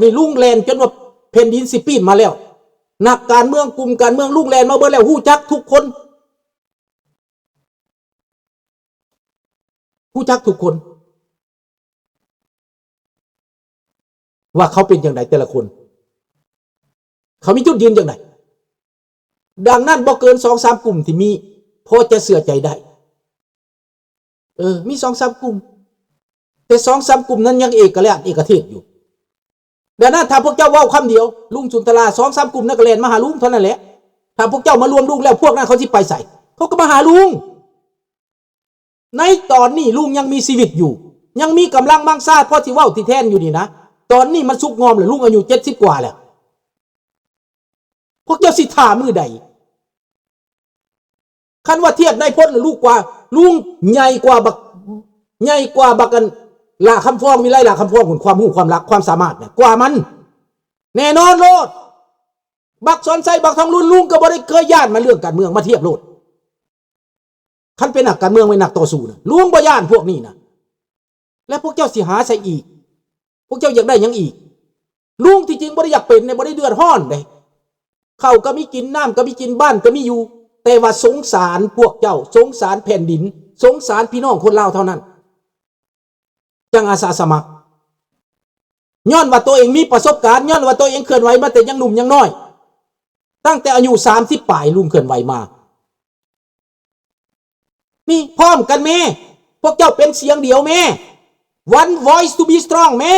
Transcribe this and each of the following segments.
ນີ້ລຸງແລ່ນຈົນວ່າແຜ່ນດິນຊິປີ້ນມາແລ້ວ. ນັກການເມືອງ, ກຸ່ມການເມືອງ, ລຸງແລ່ນມາເບິດແລ້ວ, ຮູ້ຈັກທຸກຄົນ, ຮູ້ຈັກທຸກຄົນ ວ່າເຂົາເປັນຈັ່ງໃດແຕ່ລະຄົນ, ເຂົາມີຈຸດຢືນຈັ່ງໃດ. ດັ່ງນັ້ນ ບໍ່ເກີນສອງສາມກຸ່ມທີ່ມີ ພໍຈະເຊື່ອໃຈໄດ້. ເອີ ມີສອງສາມກຸ່ມ, ແຕ່ສອງສາມກຸ່ມນັ້ນຍັງເອກະລາດເອກະເທດຢູ່. ດັ່ງນັ້ນ ຖ້າພວກເຈົ້າເວົ້າຄຳດຽວ, ລຸງສຸນທະລາ, ສອງສາມກຸ່ມນັ້ນກໍແລ່ນມາຫາລຸງເທົ່ານັ້ນແຫຼະ. ຖ້າພວກເຈົ້າມາລວມລຸງແລ້ວ, ພວກນັ້ນເຂົາຊິໄປໃສ? ເຂົາກໍມາຫາລຸງ. ໃນຕອນນີ້ລຸງຍັງມີຊີວິດຢູ່, ຍັງມີກຳລັງມັງຊາພໍຊິເວົ້າຊິແທນຢູ່ນີ້ນະ. ຕອນນີ້ມັນສຸກງອມແລ້ວ, ລຸງອາຍຸເຈັດສິບກວ່າແລ້ວ. ພວກເຈົ້າຊິຖ້າມື້ໃດ? ຄັນວ່າທຽບນາຍພົນ ລູກກວ່າ, ລຸງໃຫຍ່ກວ່າບັກ, ໃຫຍ່ກວ່າບັກອັນ ຫຼ້າຄຳຟອງ, ວິໄລ ຫຼ້າຄຳຟອງພຸ້ນ, ຄວາມຮູ້ຄວາມລັກຄວາມສາມາດນະ ກວ່າມັນ ແນ່ນອນໂລດ. ບັກສອນໄຊ ບັກທອງລຸນ, ລຸງກໍບໍ່ໄດ້ເຄີຍຢ້ານມາເລື່ອງການເມືອງ, ມາທຽບໂລດ. ຄັນເປັນນັກການເມືອງ, ເປັນນັກຕໍ່ສູ້ນະ, ລຸງບໍ່ຢ້ານພວກນີ້ນະ. ແລ້ວພວກເຈົ້າຊິຫາໃສອີກ? ພວກເຈົ້າຢາກໄດ້ຫຍັງອີກ? ລຸງທີ່ຈິງບໍ່ໄດ້ຢາກເປັນເດ້, ບໍ່ໄດ້ເດືອດຮ້ອນເດ້. ເຂົ້າກໍມີກິນ, ນ້ຳກໍມີກິນ, ບ້ານກໍມີຢູ່, ແຕ່ວ່າສົງສານພວກເຈົ້າ, ສົງສານແຜ່ນດິນ, ສົງສານພີ່ນ້ອງຄົນລາວເທົ່ານັ້ນ ຈັ່ງອາສາສະໝັກ. ຍ້ອນວ່າໂຕເອງມີປະສົບການ, ຍ້ອນວ່າໂຕເອງເຄື່ອນໄຫວມາແຕ່ຍັງໜຸ່ມຍັງນ້ອຍ, ຕັ້ງແຕ່ອາຍຸສາມສິບປາຍ ລຸງເຄື່ອນໄຫວມາ. ນີ້ ພ້ອມກັນແມ້, ພວກເຈົ້າເປັນສຽງດຽວແມ້, one voice to be strong ແມ້,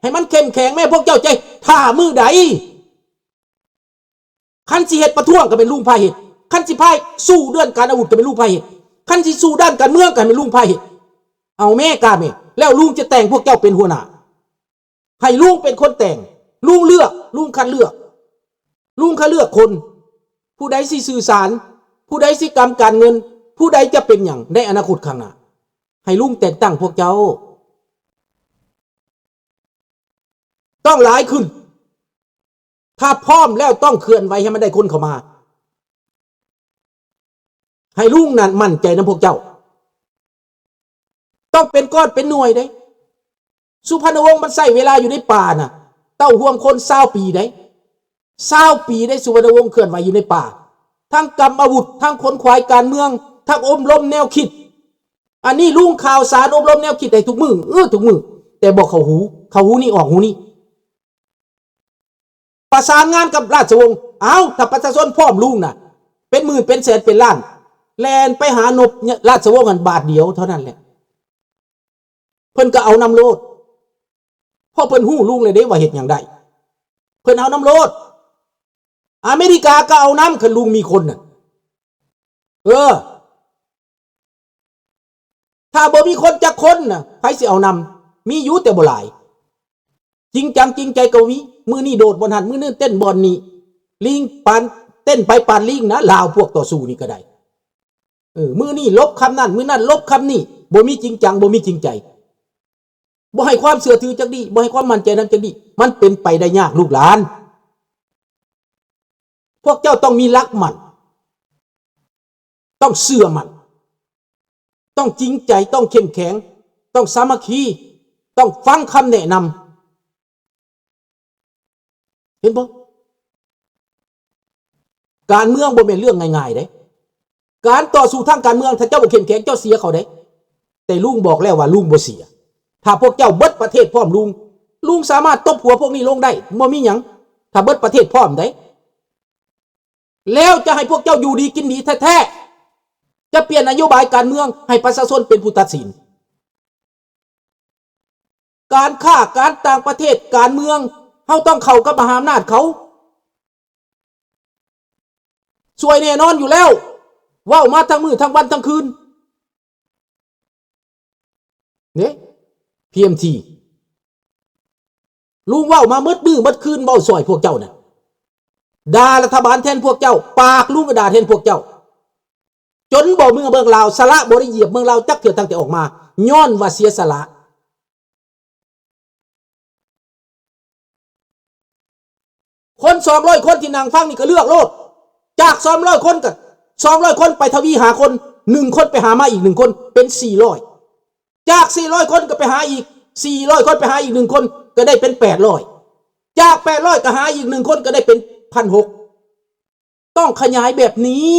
ໃຫ້ມັນເຂັ້ມແຂງແມ້. ພວກເຈົ້າຈະຖ້າມື້ໃດ? ຄັນຊິເຮັດປະທ້ວງກໍແມ່ນລຸງພາເຮັດ, ຄັນຊິພາສູ້ເລື່ອງການອາວຸດກໍແມ່ນລຸງພາເຮັດ, ຄັນຊິສູ້ດ້ານການເມືອງກໍແມ່ນລຸງພາເຮັດ. ເອົາແມ້ ກ້າແມ້, ແລ້ວລຸງຈະແຕ່ງພວກເຈົ້າເປັນຫົວໜ້າ. ໃຫ້ລຸງເປັນຄົນແຕ່ງ, ລຸງເລືອກ, ລຸງຄັດເລືອກ, ລຸງຄັດເລືອກຄົນ, ຜູ້ໃດຊິສື່ສານ, ຜູ້ໃດຊິກຳການເງິນ, ຜູ້ໃດຈະເປັນຫຍັງໃນອະນາຄົດຂ້າງໜ້າ, ໃຫ້ລຸງແຕ່ງຕັ້ງພວກເຈົ້າ. ຕ້ອງຫຼາຍຂຶ້ນ. ຖ້າພ້ອມແລ້ວຕ້ອງເຄື່ອນໄຫວໃຫ້ມັນໄດ້ຄົນເຂົ້າມາ. ໃຫ້ລຸງນັ້ນໝັ້ນໃຈນຳພວກເຈົ້າ. ຕ້ອງເປັນກ້ອນເປັນໜ່ວຍເດ້. ສຸພະນະວົງມັນໃຊ້ເວລາຢູ່ໃນປ່ານະ ເຕົ້າຮ່ວມຄົນຊາວປີເດ້. ຊາວປີເດ້ ສຸພະນະວົງເຄື່ອນໄຫວຢູ່ໃນປ່າ. ທັງກຳອາວຸດ, ທັງຂົນຂວາຍການເມືອງ, ທັງອົບຮົມແນວຄິດ. ອັນນີ້ລຸງຂ່າວສານອົບຮົມແນວຄິດໃຫ້ທຸກມື້, ເອີ ທຸກມື້, ແຕ່ບໍ່ເຂົ້າຫູ, ເຂົ້າຫູນີ້ອອກຫູນີ້. ປະສານງານກັບລາຊະວົງ. ເອົ້າ ຖ້າປະຊາຊົນພ້ອມລຸງນະ, ເປັນໝື່ນເປັນແສນເປັນລ້ານ, ແລ່ນໄປຫານົບລາຊະວົງຫັ້ນບາດດຽວເທົ່ານັ້ນແຫຼະ. ເພິ່ນກໍເອົານຳໂລດ, ເພາະເພິ່ນຮູ້ລຸງແລ້ວເດ້ວ່າເຮັດຫຍັງໄດ້. ເພິ່ນເອົານຳໂລດ. ອາເມລິກາກໍເອົານຳ ຄັນລຸງມີຄົນນະ. ເອີ. ຖ້າບໍ່ມີຄົນຈັກຄົນນະ, ໃຜຊິເອົານຳ? ມີຢູ່ແຕ່ບໍ່ຫຼາຍ. ຈິງຈັງຈິງໃຈກໍມີ. ມື້ນີ້ໂດດບ່ອນຫັ້ນ, ມື້ນີ້ເຕັ້ນບ່ອນນີ້. ລີງປານ, ເຕັ້ນໄປປານລີງນະ, ລາວພວກຕໍ່ສູ້ນີ້ກໍໄດ້. ເອີ, ມື້ນີ້ຫຼົບຄຳນັ້ນ, ມື້ນັ້ນຫຼົບຄຳນີ້. ບໍ່ມີຈິງຈັງ, ບໍ່ມີຈິງໃຈ. ບໍ່ໃຫ້ຄວາມເຊື່ອຖືຈັກດີ້, ບໍ່ໃຫ້ຄວາມໝັ້ນໃຈນຳຈັກດີ້. ມັນເປັນໄປໄດ້ຍາກ, ລູກຫຼານ. ພວກເຈົ້າຕ້ອງມີຫຼັກໝັ້ນ. ຕ້ອງເຊື່ອໝັ້ນ, ຕ້ອງຈິງໃຈ, ຕ້ອງເຂັ້ມແຂງ, ຕ້ອງສາມັກຄີ, ຕ້ອງຟັງຄຳແນະນຳ. ເຫັນບໍ່? ການເມືອງບໍ່ແມ່ນເລື່ອງງ່າຍໆເດ້. ການຕໍ່ສູ້ທາງການເມືອງ, ຖ້າເຈົ້າບໍ່ເຂັ້ມແຂງ, ເຈົ້າເສຍເຂົາເດ້. ແຕ່ລຸງບອກແລ້ວວ່າລຸງບໍ່ເສຍ. ຖ້າພວກເຈົ້າເບິດປະເທດພ້ອມລຸງ, ລຸງສາມາດຕົບຫົວພວກນີ້ລົງໄດ້, ບໍ່ມີຫຍັງ. ຖ້າເບິດປະເທດພ້ອມເດ້. ແລ້ວຈະໃຫ້ພວກເຈົ້າຢູ່ດີກິນດີແທ້ໆ, ຈະປ່ຽນນະໂຍບາຍການເມືອງໃຫ້ປະຊາຊົນເປັນຜູ້ຕັດສິນ. ການຄ້າ, ການຕ່າງປະເທດ, ການເມືອງ, ເຮົາຕ້ອງເຂົ້າກັບມະຫາອຳນາດເຂົາ. ຊ່ວຍແນ່ນອນຢູ່ແລ້ວ, ເວົ້າມາທັງມື້ທັງວັນທັງຄືນ. ເດ້ ພີເອັມທີ ລຸງເວົ້າມາໝົດມື້ໝົດຄືນ ເວົ້າຊ່ອຍພວກເຈົ້ານະ ດ່າລັດຖະບານແທນພວກເຈົ້າ, ປາກລຸງກໍດ່າແທນພວກເຈົ້າ ຈົນບໍ່ເມືອເມືອງລາວ, ສະຫຼະບໍ່ໄດ້ຢຽບເມືອງລາວຈັກເທື່ອຕັ້ງແຕ່ອອກມາ, ຍ້ອນວ່າເສຍສະຫຼະ. ຄົນສອງຮ້ອຍຄົນທີ່ນັ່ງຟັງນີ້ກໍເລືອກໂລດ, ຈາກສອງຮ້ອຍຄົນກໍສອງຮ້ອຍຄົນໄປທະວີຫາຄົນ, ໜຶ່ງຄົນໄປຫາມາອີກໜຶ່ງຄົນ ເປັນສີ່ຮ້ອຍ, ຈາກສີ່ຮ້ອຍຄົນກໍໄປຫາອີກສີ່ຮ້ອຍຄົນ, ໄປຫາອີກໜຶ່ງຄົນ ກໍໄດ້ເປັນແປດຮ້ອຍ. ປດຮ້ອຍກໍຫາອີກໜຶ່ງຄົນກໍໄດ້ເປັນພັນຫົກ ຕ້ອງຂະຫຍາຍແບບນີ້.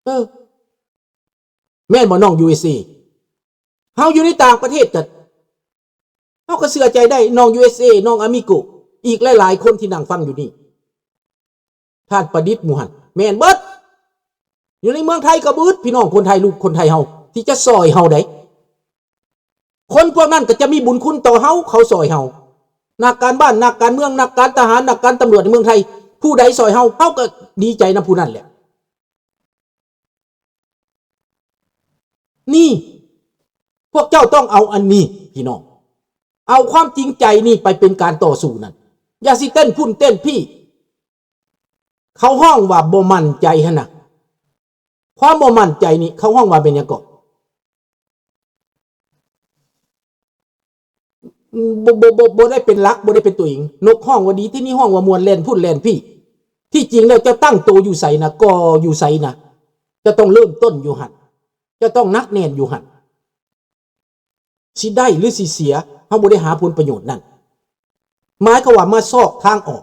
ເອີ ແມ່ນບໍ່ນ້ອງ ຢູເອສເອ? ເຮົາຢູ່ໃນຕ່າງປະເທດກໍ ເຮົາກໍເຊື່ອໃຈໄດ້ ນ້ອງ ຢູເອສເອ ນ້ອງ ອາມິໂກ ອີກຫຼາຍໆຄົນທີ່ນັ່ງຟັງຢູ່ນີ້. ທ່ານປະດິດໝູ່ຫັ້ນ ແມ່ນເບິດ. ຢູ່ໃນເມືອງໄທກໍເບິດ ພີ່ນ້ອງຄົນໄທ ລູກຄົນໄທເຮົາ ທີ່ຈະຊ່ອຍເຮົາໄດ໋. ຄົນພວກນັ້ນກໍຈະມີບຸນຄຸນຕໍ່ເຮົາ ເຂົາຊ່ອຍເຮົາ. ນັກການບ້ານ ນັກການເມືອງ ນັກການທະຫານ ນັກການຕຳຫຼວດໃນເມືອງໄທ ຜູ້ໃດຊ່ອຍເຮົາ ເຮົາກໍດີໃຈນຳຜູ້ນັ້ນແຫຼະ. ນີ້ ພວກເຈົ້າຕ້ອງເອົາອັນນີ້ ພີ່ນ້ອງ ເອົາຄວາມຈິງໃຈນີ້ໄປເປັນການຕໍ່ສູ້ນັ້ນ. ຢ່າຊິເຕັ້ນພຸ້ນເຕັ້ນພີ້. ເຂົາຮ້ອງວ່າບໍ່ໝັ້ນໃຈຫັ້ນນະ. ຄວາມບໍ່ໝັ້ນໃຈນີ້ ເຂົາຮ້ອງວ່າເປັນຫຍັງເກາະ? ບໍ່ ບໍ່ ບໍ່ ບໍ່ໄດ້ເປັນຫຼັກ ບໍ່ໄດ້ເປັນຕົວເອງ. ນົກຮ້ອງວ່າດີ ທີ່ນີ້ຮ້ອງວ່າມ່ວນ ແລ່ນພຸ້ນແລ່ນພີ້. ທີ່ຈິງແລ້ວເຈົ້າຕັ້ງໂຕຢູ່ໃສນະ ກໍຢູ່ໃສນະ. ເຈົ້າຕ້ອງເລີ່ມຕົ້ນຢູ່ຫັ້ນ. ເຈົ້າຕ້ອງໜັກແໜ້ນຢູ່ຫັ້ນ. ຊິໄດ້ຫຼືຊິເສຍ ເຮົາບໍ່ໄດ້ຫາຜົນປະໂຫຍດນັ້ນ. ໝາຍຄວາມວ່າມາຊອກທາງອອກ.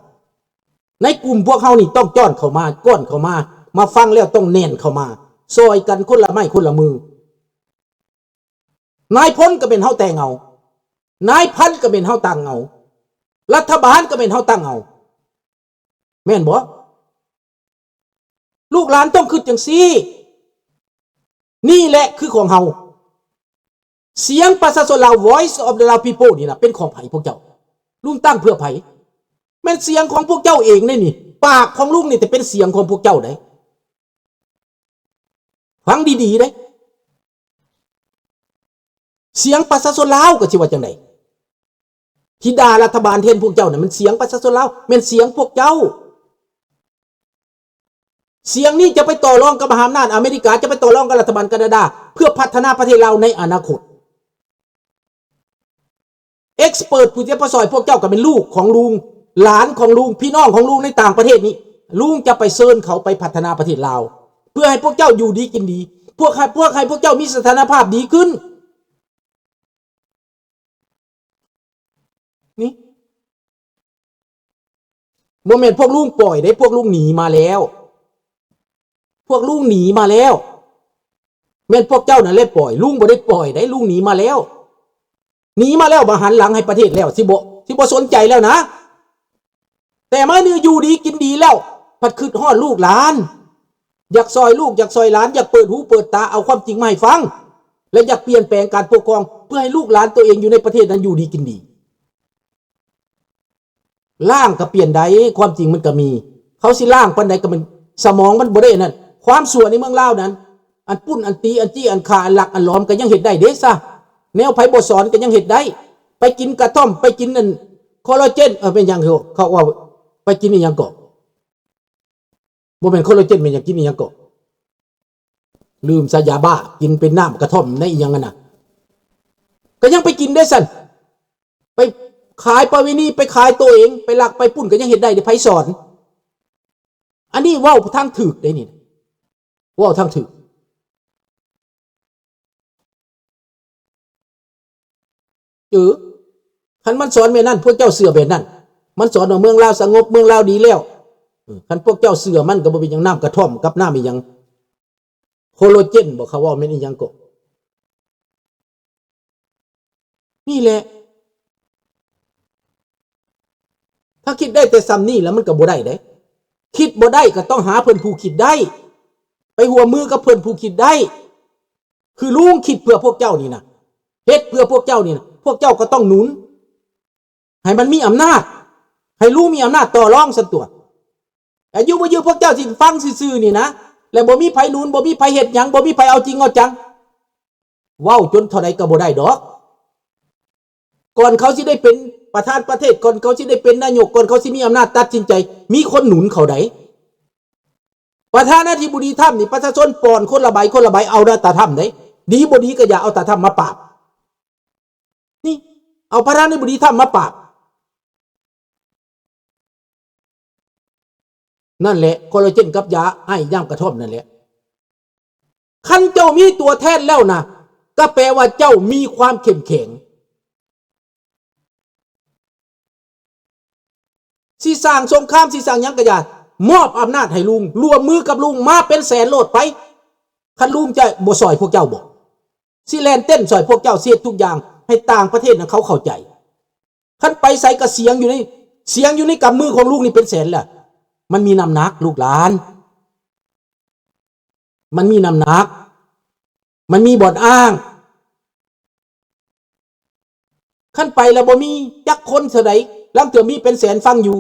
ໃນກຸ່ມພວກເຮົານີ້ຕ້ອງຈ້ອນເຂົ້າມາ ກ້ອນເຂົ້າມາ ມາຟັງແລ້ວຕ້ອງແໜ້ນເຂົ້າມາ ຊ່ອຍກັນຄົນລະໄມ້ຄົນລະມື. ນາຍພົນກໍແມ່ນເຮົາແຕ່ງເອົາ ນາຍພັນກໍແມ່ນເຮົາຕັ້ງເອົາ ລັດຖະບານກໍແມ່ນເຮົາຕັ້ງເອົາ ແມ່ນບໍ່? ລູກຫຼານຕ້ອງຄິດຈັ່ງຊີ້. ນີ້ແຫຼະຄືຂອງເຮົາ. ສຽງປະຊາຊົນລາວ Voice of the Lao People ນີ້ນະ ເປັນຂອງໃຜພວກເຈົ້າ? ລຸງຕັ້ງເພື່ອໃຜ? ແມ່ນສຽງຂອງພວກເຈົ້າເອງເດ້ນີ້. ປາກຂອງລຸງນີ້ແຕ່ເປັນສຽງຂອງພວກເຈົ້າເດ້. ຟັງດີໆເດ້. ສຽງປະຊາຊົນລາວກໍຊິວ່າຈັ່ງໃດ? ທີ່ດ່າລັດຖະບານແທນພວກເຈົ້ານັ້ນ ແມ່ນສຽງປະຊາຊົນລາວ, ແມ່ນສຽງພວກເຈົ້າ. ສຽງນີ້ຈະໄປຕໍ່ລອງກັບມະຫາອຳນາດອາເມລິກາ, ຈະໄປຕໍ່ລອງກັບລັດຖະບານການາດາ ເພື່ອພັດທະນາປະເທດລາວໃນອະນາຄົດ. ເອັກສະເປີດຜູ້ທີ່ຈະມາຊ່ອຍພວກເຈົ້າກໍແມ່ນລູກຂອງລຸງ, ຫຼານຂອງລຸງ, ພີ່ນ້ອງຂອງລຸງໃນຕ່າງປະເທດນີ້. ລຸງຈະໄປເຊີນເຂົາໄປພັດທະນາປະເທດລາວ ເພື່ອໃຫ້ພວກເຈົ້າຢູ່ດີກິນດີ, ພວກໃຫ້, ພວກໃຫ້ພວກເຈົ້າມີສະຖານະພາບດີຂຶ້ນ. ນີ້ ບໍ່ແມ່ນພວກລຸງປ່ອຍເດ້, ພວກລຸງໜີມາແລ້ວ. ພວກລຸງໜີມາແລ້ວ. ແມ່ນພວກເຈົ້ານັ້ນແຫຼະປ່ອຍ, ລຸງບໍ່ໄດ້ປ່ອຍເດ້, ລຸງໜີມາແລ້ວ. ໜີມາແລ້ວ, ມາຫັນຫຼັງໃຫ້ປະເທດແລ້ວ, ຊິບໍ່, ຊິບໍ່ສົນໃຈແລ້ວນະ. ແຕ່ມານີ້ຢູ່ດີກິນດີແລ້ວ ພັດຄິດຮອດລູກຫຼານ, ຢາກຊ່ອຍລູກ ຢາກຊ່ອຍຫຼານ, ຢາກເປີດຫູເປີດຕາ ເອົາຄວາມຈິງມາໃຫ້ຟັງ ແລະ ຢາກປ່ຽນແປງການປົກຄອງ ເພື່ອໃຫ້ລູກຫຼານຕົວເອງຢູ່ໃນປະເທດນັ້ນຢູ່ດີກິນດີ. ລ້າງກໍປ່ຽນໄດ້, ຄວາມຈິງມັນກໍມີ. ເຂົາຊິລ້າງປານໃດກໍມັນ ສະໝອງມັນບໍ່ໄດ້ອັນນັ້ນ. ຄວາມຊົ່ວໃນເມືອງລາວນັ້ນ ອັນປຸ້ນ ອັນຕີ ອັນຈີ້ ອັນຂ້າ ອັນລັກ ອັນຫຼອມ ກໍຍັງເຮັດໄດ້ເດ້ຊະ. ແນວໃຜບໍ່ສອນກໍຍັງເຮັດໄດ້. ໄປກິນກະທ່ອມ ໄປກິນອັນ ຄໍລາເຈນ ເອີ ແມ່ນຫຍັງເຂົາເວົ້າ ໄປກິນອີ່ຫຍັງເກາະ? ບໍ່ແມ່ນຄໍລາເຈນ ແມ່ນຫຍັງ? ກິນອີ່ຫຍັງເກາະ? ລືມຊະ. ຢາບ້າ. ກິນເປັນນ້ຳກະທ່ອມໃນອີ່ຫຍັງຫັ້ນນະ ກໍຍັງໄປກິນໄດ້ຊັ້ນ. ໄປຂາຍປະເວນີ ໄປຂາຍໂຕເອງ ໄປລັກໄປປຸ້ນ ກໍຍັງເຮັດໄດ້ເດ້. ໃຜສອນ? ອັນນີ້ເວົ້າທາງຖືກເດ້ນີ້ ເວົ້າທາງຖືກ. ເອີ ຄັນມັນສອນແບບນັ້ນ ພວກເຈົ້າເຊື່ອແບບນັ້ນ. ມັນສອນວ່າເມືອງລາວສະຫງົບ ເມືອງລາວດີແລ້ວ. ເອີ ຄັນພວກເຈົ້າເຊື່ອມັນກໍບໍ່ເປັນຫຍັງ. ນ້ຳກະທ່ອມກັບນ້ຳອີ່ຫຍັງ ໂຄໂລເຈນບໍ ເຂົາເວົ້າແມ່ນອີ່ຫຍັງເກາະ? ນີ້ແຫຼະ ຖ້າຄິດໄດ້ແຕ່ສ່ຳນີ້ແລ້ວ ມັນກໍບໍ່ໄດ້ເດ້. ຄິດບໍ່ໄດ້ກໍຕ້ອງຫາເພື່ອນຜູ້ຄິດໄດ້ ໄປຮ່ວມມືກັບເພື່ອນຜູ້ຄິດໄດ້. ຄືລຸງຄິດເພື່ອພວກເຈົ້ານີ້ນະ ເຮັດເພື່ອພວກເຈົ້ານີ້ນະ ພວກເຈົ້າກໍຕ້ອງໜູນ ໃຫ້ມັນມີອຳນາດ ໃຫ້ລຸງມີອຳນາດຕໍ່ລອງຊັ້ນຕົວະ. ອາຍຸບໍ່ຢູ່ພວກເຈົ້າຊິຟັງຊື່ໆນີ້ນະ ແລະ ບໍ່ມີໃຜໜູນ ບໍ່ມີໃຜເຮັດຫຍັງ ບໍ່ມີໃຜເອົາຈິງເອົາຈັງ. ເວົ້າຈົນເທົ່າໃດກໍບໍ່ໄດ້ດອກ. ກ່ອນເຂົາຊິໄດ້ເປັນປະທານປະເທດ ກ່ອນເຂົາຊິໄດ້ເປັນນາຍົກ ກ່ອນເຂົາຊິມີອຳນາດຕັດສິນໃຈ ມີຄົນໜູນເຂົາໃດ໋. ປະທານາທິບໍດີທຣຳນີ້ ປະຊາຊົນປ່ອນຄົນລະໃບ ຄົນລະໃບ ເອົາແຕ່ທຣຳເດ້. ດີບໍ່ດີກໍຢ່າເອົາແຕ່ທຣຳມາປາບ. ນີ້ ເອົາປະທານາທິບໍດີທຣຳມາປາບ. ນັ້ນແຫຼະ ຄໍລາເຈນກັບຢາໄອຍາມກະທ່ອມນັ້ນແຫຼະ. ຄັນເຈົ້າມີຕົວແທນແລ້ວນະ ກໍແປວ່າເຈົ້າມີຄວາມເຂັ້ມແຂງ. ຊິສ້າງສົງຄາມ ຊິສ້າງຫຍັງກໍຢ່າ ມອບອຳນາດໃຫ້ລຸງ ຮ່ວມມືກັບລຸງ ມາເປັນແສນໂລດໄປ. ຄັນລຸງຈະບໍ່ຊ່ອຍພວກເຈົ້າບໍ? ຊິແລ່ນເຕັ້ນຊ່ອຍພວກເຈົ້າ ຊິເຮັດທຸກຢ່າງໃຫ້ຕ່າງປະເທດນະເຂົາເຂົ້າໃຈ. ຄັນໄປໃສກໍສຽງຢູ່ໃນ ສຽງຢູ່ໃນກຳມືຂອງລຸງນີ້ເປັນແສນແລ້ວ. ມັນມີນ້ຳໜັກ ລູກຫຼານ. ມັນມີນ້ຳໜັກ ມັນມີບ່ອນອ້າງ. ຄັນໄປແລ້ວບໍ່ມີຈັກຄົນເທື່ອໃດ, ລາງເທື່ອມີເປັນແສນຟັງຢູ່,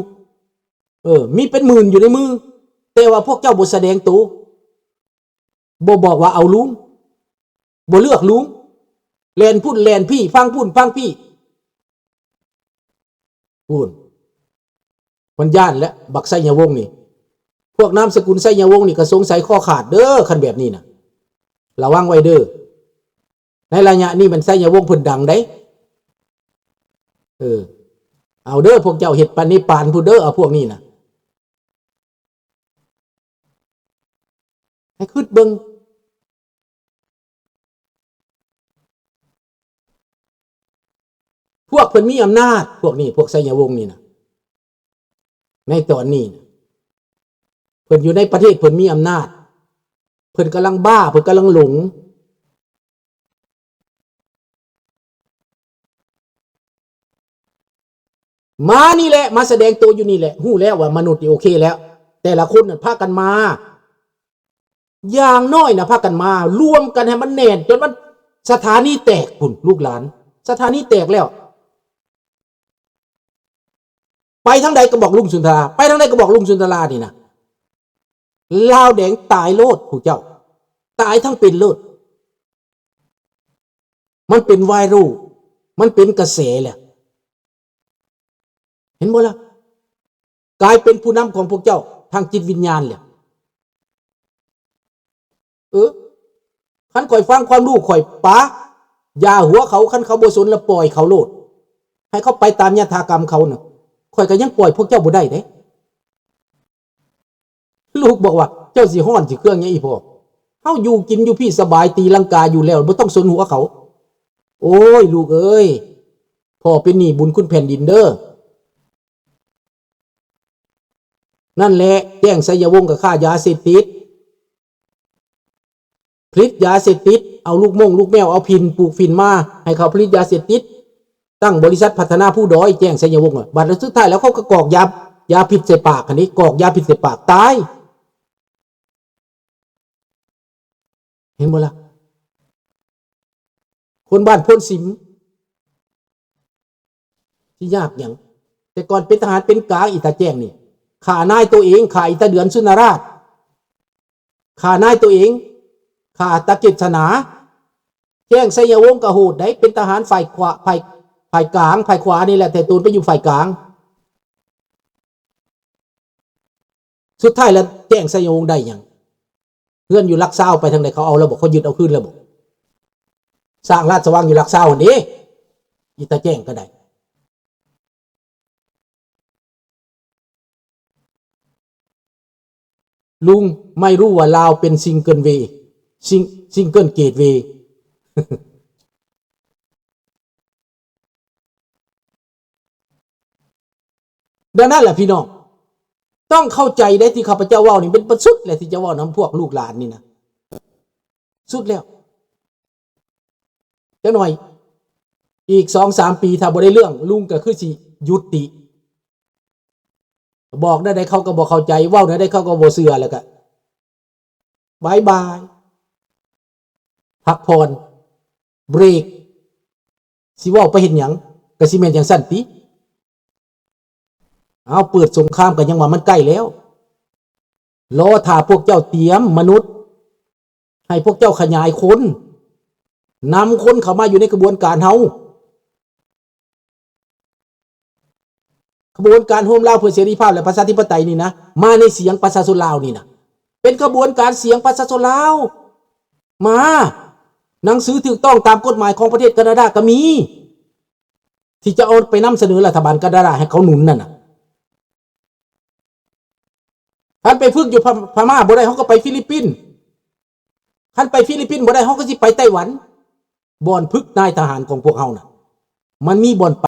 ເອີ, ມີເປັນໝື່ນຢູ່ໃນມື, ແຕ່ວ່າພວກເຈົ້າບໍ່ສະແດງໂຕ, ບໍ່ບອກວ່າເອົາລຸງ, ບໍ່ເລືອກລຸງ, ແລ່ນພຸ້ນແລ່ນພີ້, ຟັງພຸ້ນຟັງພີ້. ພຸ້ນ ມັນຢ້ານແຫຼະ ບັກໄຊຍະວົງນີ້. ພວກນາມສະກຸນໄຊຍະວົງນີ້ກໍສົງໄສຄໍຂາດເດີ້ ຄັນແບບນີ້ນະ. ລະວັງໄວ້ເດີ້. ໃນໄລຍະນີ້ມັນໄຊຍະວົງເພິ່ນດັງເດ້. ເອີ ເອົາເດີ້ ພວກເຈົ້າເຮັດປານນີ້ປານພຸ້ນເດີ້ ເອົາພວກນີ້ນະ. ໃຫ້ຄິດເບິ່ງ. ພວກເພິ່ນມີອຳນາດ ພວກນີ້ ພວກໄຊຍະວົງນີ້ນະ ໃນຕອນນີ້ນະ ເພິ່ນຢູ່ໃນປະເທດ ເພິ່ນມີອຳນາດ ເພິ່ນກຳລັງບ້າ ເພິ່ນກຳລັງຫຼົງ. ມານີ້ແຫຼະ ມາສະແດງໂຕຢູ່ນີ້ແຫຼະ. ຮູ້ແລ້ວວ່າມະນຸດນີ້ໂອເຄແລ້ວ ແຕ່ລະຄົນນັ້ນພາກັນມາ ຢ່າງໜ້ອຍນະ ພາກັນມາລວມກັນໃຫ້ມັນແໜ້ນ ຈົນມັນສະຖານີແຕກພຸ້ນ ລູກຫຼານ ສະຖານີແຕກແລ້ວ. ໄປທາງໃດກໍບອກລຸງສຸນທະລາ ໄປທາງໃດກໍບອກລຸງສຸນທະລານີ້ນະ. ລາວແດງຕາຍໂລດ ຜູ້ເຈົ້າ ຕາຍທັງເປັນໂລດ. ມັນເປັນໄວຣັນ ມັນເປັນກະແສແລ້ວ ເຫັນບໍ່ລະ? ກາຍເປັນຜູ້ນຳຂອງພວກເຈົ້າທາງຈິດວິນຍານແລ້ວ. ເອີ ຄັນຂ້ອຍຟັງຄວາມຮູ້ ຂ້ອຍປະຢາຫົວເຂົາ, ຄັນເຂົາບໍ່ສົນລະປ່ອຍເຂົາໂລດ ໃຫ້ເຂົາໄປຕາມຍະຖາກຳເຂົານະ. ຂ້ອຍກໍຍັງປ່ອຍພວກເຈົ້າບໍ່ໄດ້ເດ້. ລູກບອກວ່າ ເຈົ້າຊິຮ້ອນຊິເຄືອງຫຍັງອີ່ພໍ່? ເຮົາຢູ່ກິນຢູ່ພີ້ສະບາຍ ຕີລັງກາຢູ່ແລ້ວ ບໍ່ຕ້ອງສົນຫົວເຂົາ. ໂອ້ຍ ລູກເອີຍ ພໍ່ເປັນໜີ້ບຸນຄຸນແຜ່ນດິນເດີ້. ນັ້ນແຫຼະ ແຈ້ງໄຊຍະວົງກໍຄ້າຢາເສບຕິດ ຜະລິດຢາເສບຕິດ ເອົາລູກມົ້ງລູກແມວ ເອົາຝິ່ນ ປູກຝິ່ນມາໃຫ້ເຂົາຜະລິດຢາເສບຕິດ. ຕັ້ງບໍລິສັດພັດທະນາພູດອຍ ແຈ້ງໄຊຍະວົງ. ບັດສຸດທ້າຍແລ້ວເຂົາກໍກອກຢາ ຢາພິດໃສ່ປາກຫັ້ນເດ້ ກອກຢາພິດໃສ່ປາກ ຕາຍ. ເຫັນບໍ່ລະ? ຄົນບ້ານໂພນສິມ ຊິຍາກຫຍັງ? ແຕ່ກ່ອນເປັນທະຫານເປັນກາງ ອີຕາແຈ້ງນີ້ ຂ້ານາຍໂຕເອງ ຂ້າອີຕາເດືອນສຸນນະລາດ ຂ້ານາຍໂຕເອງ ຂ້າຕາເກດສະໜາ. ແຈ້ງໄຊຍະວົງກໍໂຫດໄດ໋ ເປັນທະຫານຝ່າຍຂວາ ຝ່າຍ ຝ່າຍກາງ ຝ່າຍຂວານີ້ແຫຼະ ແຕ່ຕົນໄປຢູ່ຝ່າຍກາງ. ສຸດທ້າຍແລ້ວແຈ້ງໄຊຍະວົງໄດ້ຫຍັງ? ເຮືອນຢູ່ຫຼັກຊາວໄປທາງໃດ ເຂົາເອົາແລ້ວບໍ? ເຂົາຍຶດເອົາຄືນແລ້ວບໍ? ສ້າງລາຊະວັງຢູ່ຫຼັກຊາວຫັ້ນເດ້ ອີຕາແຈ້ງກໍໄດ້. ລຸງໄມ່ຮູ້ວ່າລາວເປັນຊິງເກີນເວ ຊິງ ຊິງເກີນເກດເວ. ດັ່ງນັ້ນແຫຼະພີ່ນ້ອງ ຕ້ອງເຂົ້າໃຈໄດ໋ ທີ່ຂ້າພະເຈົ້າເວົ້ານີ້ ເປັນປະສຸດແຫຼະ ທີ່ຈະເວົ້ານຳພວກລູກຫຼານນີ້ນະ ສຸດແລ້ວ. ຈັກໜ້ອຍອີກສອງສາມປີ ຖ້າບໍ່ໄດ້ເລື່ອງ ລຸງກໍຄືຊິຢຸດຕິ ບອກແນວໃດເຂົາກໍບໍ່ເຂົ້າໃຈ ເວົ້າແນວໃດເຂົາກໍບໍ່ເຊື່ອ ແລ້ວກໍບາຍບາຍ ພັກຜ່ອນ ເບຣກ ຊິເວົ້າໄປເຮັດຫຍັງ? ກໍຊິແມ່ນຈັ່ງຊັ້ນຕິ? ເອົາ ເປີດສົງຄາມກໍຍັງວ່າມັນໃກ້ແລ້ວ ລໍຖ້າພວກເຈົ້າຕຽມມະນຸດ ໃຫ້ພວກເຈົ້າຂະຫຍາຍຄົນ ນຳຄົນເຂົ້າມາຢູ່ໃນຂະບວນການເຮົາ. ຂະບວນການໂຮມລາວເພື່ອເສລີພາບ ແລະ ປະຊາທິປະໄຕນີ້ນະ ມາໃນສຽງປະຊາຊົນລາວນີ້ນະ ເປັນຂະບວນການສຽງປະຊາຊົນລາວ ມາ ໜັງສືຖືກຕ້ອງຕາມກົດໝາຍຂອງປະເທດການາດາກໍມີ ທີ່ຈະເອົາໄປນຳສະເໜີລັດຖະບານການາດາໃຫ້ເຂົາໜູນນັ້ນນະ. ຄັນໄປຝຶກຢູ່ພະ ພະມ້າບໍ່ໄດ້ ເຮົາກໍໄປຟີລິບປິນ. ຄັນໄປຟີລິບປິນບໍ່ໄດ້ ເຮົາກໍຊິໄປໄຕ້ຫວັນ. ບ່ອນຝຶກນາຍທະຫານຂອງພວກເຮົານະ ມັນມີບ່ອນໄປ